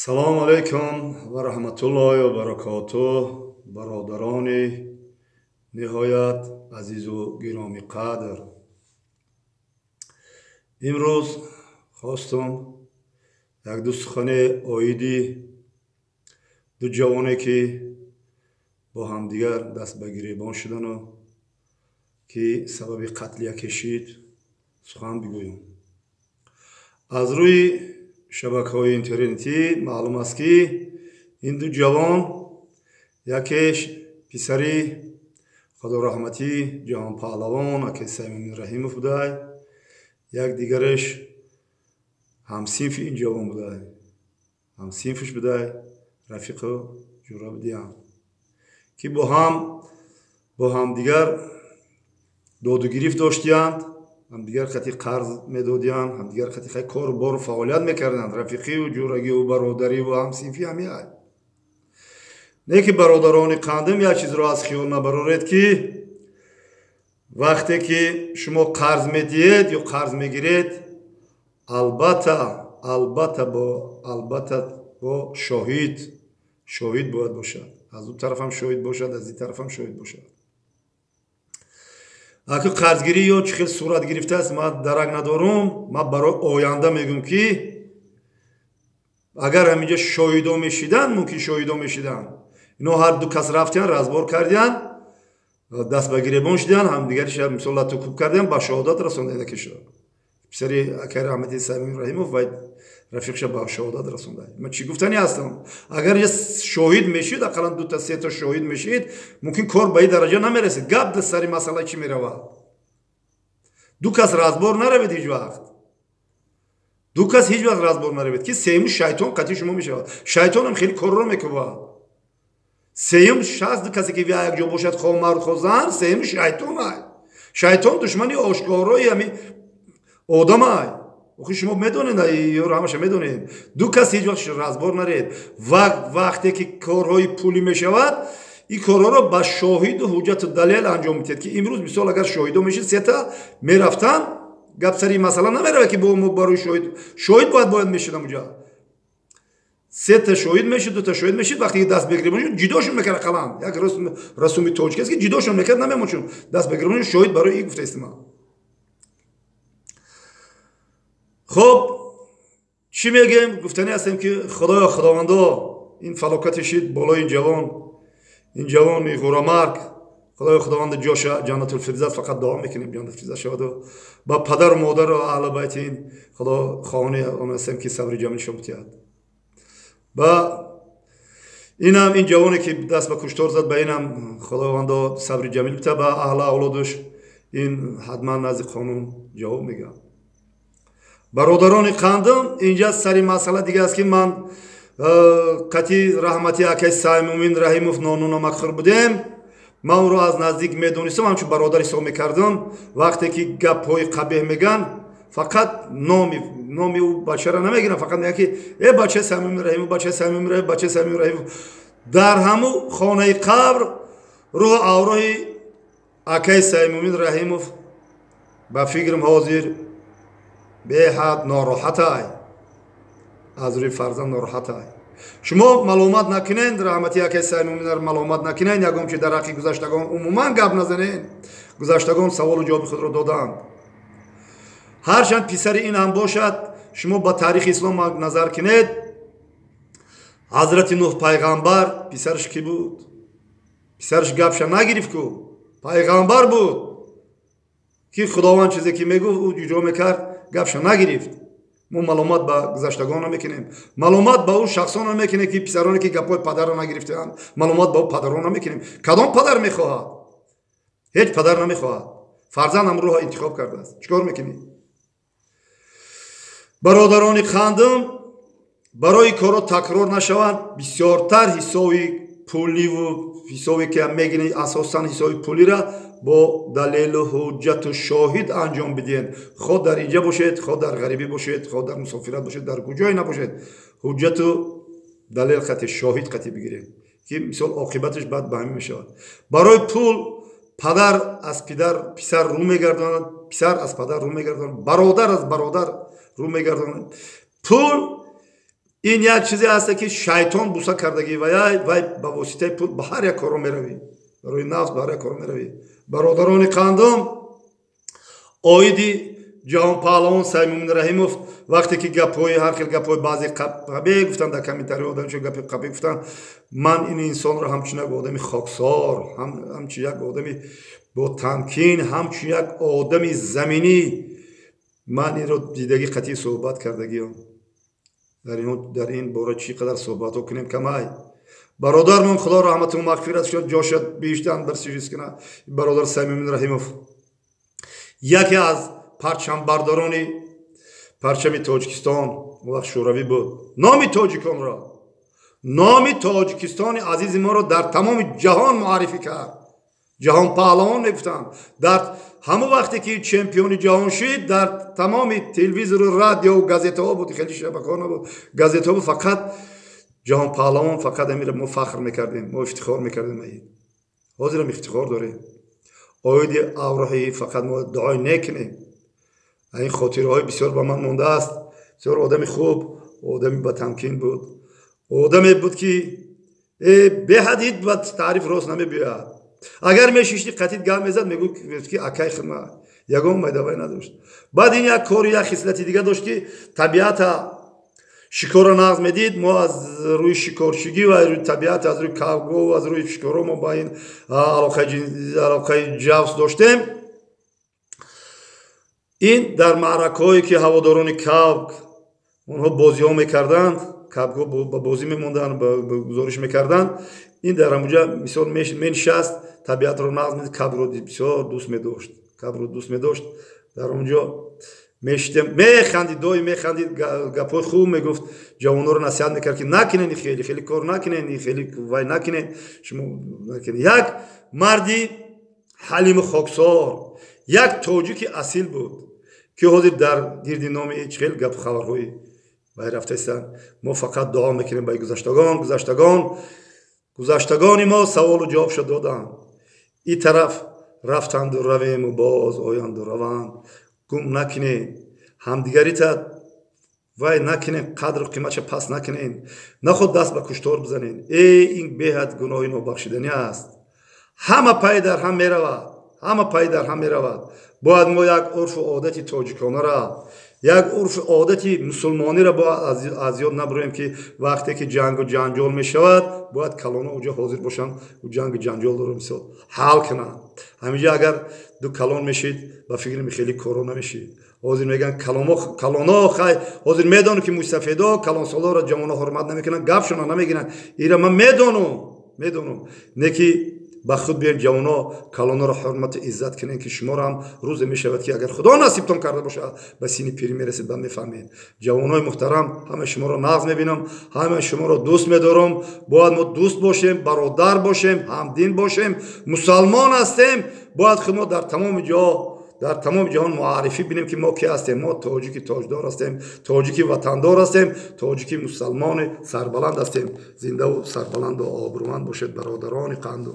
Салому алайкум ва раҳматуллоҳи ва баракотуҳ, бародарони ниҳоят азизу гиромӣ қадр. Имрӯз хостум як-ду сухане оиди ду ҷавоне, ки бо ҳамдигар даст ба гиребон шудану ки сабаби қатли яке шид, сухан бигӯем. Аз рӯи шабакаҳои интернетӣ маълум аст, ки ин ду ҷавон якеш писари худораҳматӣ ҷаҳонпаҳлавон аке Саймумин Раҳимов будай, як дигараш ҳамсинфи ин ҷавон будай, ҳамсинфш будай, рафиқу ҷура будиям, ки бо ҳамдигар додугирифт доштиянд, ҳамдигар қати қарз медодиянд, ҳамдигар қати хай кору бору фаъолият мекарданд, рафиқию ҷурагию бародариву ҳамсинфӣ ҳамиай. Не ки, бародарони қандим, як чизро аз хиёл набароред, ки вақте ки шумо қарз медиҳед ё қарз мегиред, албатта бо шоҳид бояд бошад. Аз ду тарафам шоҳид бошад, аз ин тарафам шоҳид бошад. Аку қарзгирӣ ё чӣ хел сурат гирифтааст, ман дарак надорум. Ман барои оянда мегӯм, ки агар ҳаминҷа шоҳидо мешиданд, мумкин шоҳидо мешиданд. Ино ҳар ду кас рафтиянд, разбор кардиянд, даст ба гиребон шудиянд, ҳамдигариша мисол латукӯб кардиянд, ба шаҳодат расонданд. Якеша писари акаи раҳмати Саймумин Раҳимов ва рафиқша ба шаҳодат расонда. Ман чӣ гуфтанӣ ҳастам? Агар я шоҳид мешид, ақаллан дута, сета шоҳид мешид, мумкин кор ба ин дараҷа намерасид. Гап дар сари масъала чӣ меравад? Ду кас разбор наравед ҳеҷ вақт, ду кас ҳеҷ вақт разбор наравед, ки сеюм шайтон қатъи шумо мешавад. Шайтонам хеле корро мекунад. Сеюм шахс, ду касе ки якҷо бошад, хо мард, хо зан, сеюм шайтон ай. Шайтон душмани ошкорои ҳами одам ай. Охи шумо медонед, ёро ҳамаша медонед. Ду кас ҳеҷ вақт разбор наред. Вақте ки корҳои пулӣ мешавад, ин корҳоро ба шоҳиду ҳуҷҷату далел анҷом медиҳед, ки имрӯз мисол агар шоҳидо мешид, сета мерафтанд, гап сари ин масъала намеравад, ки бо мо барои шоҳид бояд мешидам. Уҷа сета шоҳид мешид, дута шоҳид мешид, вақте ки даст ба гиребон ҷудошон мекард. Ақаллан як расуми тоҷик аст, ки ҷудошон мекард, намемончун даст ба гиребон. Шоҳид барои ин гуфта истимал. Хуб, чӣ мегӯем? Гуфтанӣ ҳастем, ки худоё, худовандо, ин фалокате шид болои ин ҷавон, ин ҷавони ғурамарг, худоё, худованда, ҷоша ҷаннатулфирдавс, фақат дуо мекунем, ҷаннатулфирдавс шаваду ба падару модару аҳли байти ин худо хоҳони он ҳастем, ки сабри ҷамилшон битиҳад. Ба инам, ин ҷавоне ки даст ба куштор зад, ба инам худовандо сабри ҷамил битиҳад, ба аҳли авлодуш. Ин ҳатман назди қонун ҷавоб мегӯям. Бародарони қандам, инҷа сари масъала дига аст, ки ман қатъи раҳмати акаи Саймумин Раҳимов нону намакхӯр будем. Ман ӯро аз наздик медонистам, ҳамчун бародар ҳисоб мекардам. Вақте ки гапҳои қабеҳ меган, фақат номи ӯ бачаро намегирам, фақат мегӯяд, ки э бачаи Саймумин Раҳимов, бачаи Саймумин Раҳимов, бачаи Саймумин Раҳимов. Дар ҳаму хонаи қабр рӯҳу авроҳи акаи Саймумин Раҳимов, ба фикрам, ҳозир беҳад нороҳатай, аз рӯи фарзанд нороҳатай. Шумо маломат накунед раҳмати акаи Саймуминро, маломат накунед, ягон чи дар ҳаққи гузаштагон умуман гап назанед. Гузаштагон саволу ҷавоби худро доданд. Ҳарчанд писари ин ҳам бошад, шумо ба таърихи ислом назар кунед. Ҳазрати Нуҳ пайғамбар писараш кӣ буд? Писараш гапша нагирифт ку, пайғамбар буд, ки худованд чизе ки мегуфт, ӯ иҷро мекард, гапша нагирифт. Мо маломат ба гузаштагон намекунем, маломат ба ӯ шахсон намекунем, ки писароне ки гапҳои падарро нагирифтаанд, маломат ба ӯ падарон намекунем. Кадом падар мехоҳад? Ҳеҷ падар намехоҳад. Фарзанд ҳам рӯҳа интихоб кардааст, чӣ кор мекунӣ? Бародарони қандам, барои корро такрор нашаванд, бисёртар ҳисоби пуливу ҳисобе ки мегиред, асосан ҳисоби пулира бо далелу ҳуҷҷату шоҳид анҷом бидиҳед. Хо дар инҷа бошед, хо дар ғарибӣ бошед, хо дар мусофират бошед, дар куҷое набошед, ҳуҷҷату далел қати, шоҳид қати бигиред, ки мисол оқибаташ баъд ба ҳамин мешавад. Барои пул падар аз писар рӯ мегардонад, писар аз падар рӯ мегардонад, бародар аз бародар рӯ мегардонад. Пул Ин як чизе ҳаста, ки шайтон буса кардагӣ вай ба воситаи пул ба ҳар як коро меравӣ, барои нафс ба ҳар як коро меравӣ. Бародарони қандом, оиди ҷаҳонпаҳлавон Саймумин Раҳимов, вақте ки гапҳои ҳар хел гапҳои баъзе қабеҳ гуфтанд дар комментариҳо, одамчо гапи қабеҳ гуфтанд, ман ин инсонро ҳамчун як одами хоксор, ҳамчун як одами бо тамкин, ҳамчун як одами заминӣ, ман инро дидагӣ, қатъӣ суҳбат кардагиам. Дар ин бора чӣ қадар суҳбатҳо кунем, камай. Бародармон, Худо раҳмату мағфират шуд, ҷошад биҳиштан барсижис кунад. Бародар Саймумин Раҳимов яке аз парчамбардорони парчами Тоҷикистон, он вақт Шӯравӣ буд, номи тоҷиконро, номи Тоҷикистони азизи моро дар тамоми ҷаҳон муаррифӣ кард. Ҷаҳонпаҳлавон мегуфтанд. Дар ҳамон вақте ки чемпиони ҷаҳон шид, дар тамоми телевизору радиову газетаҳо буд, хеле шабакаҳо набуд, газетаҳо буд, фақат ҷаҳонпаҳлавон, фақат амира мо фахр мекардем, мо ифтихор мекардем. Ҳозирам ифтихор дорем. Оиди авроҳи фақат мо дуои некунем. Ин хотираҳои бисёр ба ман мондааст. Бисёр одами хуб, одами батамкин буд, одаме буд, ки беҳад ҳеҷ ба таъриф рост намебиёяд. Агар мешишти, қатит гап мезад, мегӯфт, ки акай хидмат, ягон майдавай надошт. Баъд ин як кори, як хислати дига дошт, ки табиата, шикорро нағз медид. Мо аз рӯи шикорчигӣ ва рӯи табиат, аз рӯи кавгоҳ, аз рӯи шикорҳо мо ба ин алоқаи ҷавс доштем. Ин дар маъракаҳое, ки ҳаводорони кавк онҳо бозиҳо мекарданд, кавкҳо ба бозӣ мемонданд, гузориш мекарданд, ин дар ҳамуҷа мисол менишаст, табиатро нағз медид, кабро бисёр дӯст медошт, кабро дӯст медошт. Дар онҷо мешитем, механдид, доим механдид, гапҳои хуб мегуфт, ҷавонҳоро насиҳат мекард, ки накунед хеле хеле кор накунед, хеле вай накунед, шумо накунед. Як марди ҳалиму хоксор, як тоҷики асил буд, ки ҳозир дар гирди номи ҳеҷ хел гапу хабарҳои вай рафтаистанд. Мо фақат дуо мекунем ба гузаштагон. Гузаштагони мо саволу ҷавобшо доданд. И тараф рафтанду равему, боз оянду раванд. Гум накунед ҳамдигарита, вай накунед, қадру қиматша пас накунед, наход даст ба куштор бизанед. Ин беҳад гуноҳи нобахшиданӣ аст. Ҳама пай дар ҳам меравад, ҳама пай дар ҳам меравад. Бояд мо як урфу одати тоҷиконара, як урфу одати мусулмониро бояд аз ёд набурем, ки вақте ки ҷангу ҷанҷол мешавад, бояд калонҳо уҷо ҳозир бошанд, ҷангу ҷанҷолро мисол ҳал кунанд. Ҳаминҷо агар ду калон мешид, ба фикри хеле коро намешид. Ҳозир мегӯянд калоно, хай, ҳозир медонам, ки мӯйсафедо, калонсолоро ҷавоно ҳурмат намекунанд, гапшона намегиранд. Ира ман медонам, медонам, не ки ба худ биёем, ҷавоно, калоноро ҳурмату иззат кунем, ки шуморо ҳам рӯзе мешавад, ки агар Худо насибтон карда бошад, ба синни пирӣ мерасед, ба мефаҳмед. Ҷавонои муҳтарам, ҳамаи шуморо нағз мебинам, ҳамаи шуморо дӯст медорам. Бояд мо дӯст бошем, бародар бошем, ҳамдин бошем, мусалмон ҳастем. Бояд худ мо дар тамоми ҷо, дар тамоми ҷаҳон муаррифӣ бинем, ки мо ки ҳастем. Мо тоҷики тоҷдор ҳастем, тоҷики ватандор ҳастем, тоҷики мусалмони сарбаланд ҳастем. Зиндаву сарбаланду обрӯманд бошед, бародарони қанду.